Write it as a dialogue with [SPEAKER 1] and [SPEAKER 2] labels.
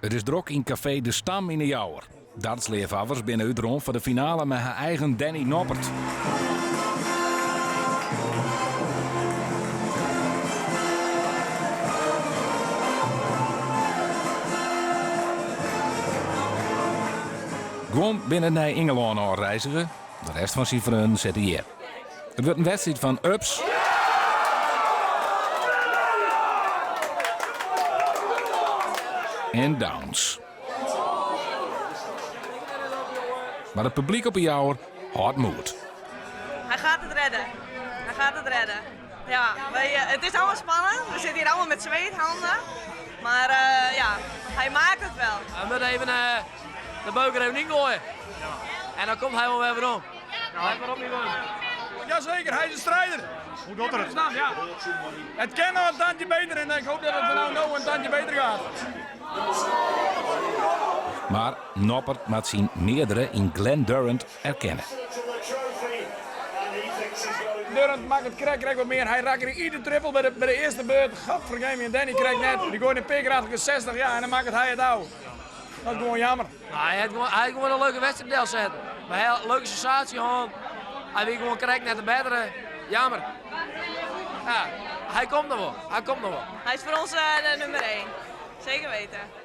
[SPEAKER 1] It is drok yn kafee De Stam yn 'e Jouwer. Dartsleafhawwers binne útrûn foar de finale mei har eigen Danny Noppert. Guon binne nei Ingelân ôfreizige, de rest fan syn freonen sitte hjir. It wurdt in wedstriid fan ups en downs. Mar it publyk op 'e Jouwer hâldt moed.
[SPEAKER 2] Hij gaat het redden. Hij gaat het redden. Ja, wij, het is allemaal spannend. We zitten hier allemaal met zweethanden. Maar uh, ja, hij maakt het wel.
[SPEAKER 3] Hy moat even de beuker even yngoaie. En dan komt hy wol wer werom.
[SPEAKER 4] Jazeker, hij is een strijder.
[SPEAKER 5] Hoe doet er het?
[SPEAKER 4] Ja. Het kan nog een tandje beter en ik hoop dat het nou, nou een tandje beter gaat.
[SPEAKER 1] Mar Noppert moat syn meardere yn Glen Durrant erkenne.
[SPEAKER 4] Durrant makket krekt krekt wat mear. Hy rakke ieder triple by de earste beurt. Godvergeme, en Danny krekt net. Dy goaide in pear kear achter 60, ja, en dan makket hy it ôf. Dat is gewoan jammer.
[SPEAKER 3] Hy hat gewoan, hy hat gewoan in leuke wedstriid delsetten. Mar hy hat in leuke sensaasje hân. Hy wie gewoan krekt net de bettere. Jammer. Ja, hy komt noch wol. Hy komt noch wol.
[SPEAKER 2] Hy is foar ons de nûmer 1. Zeker weten.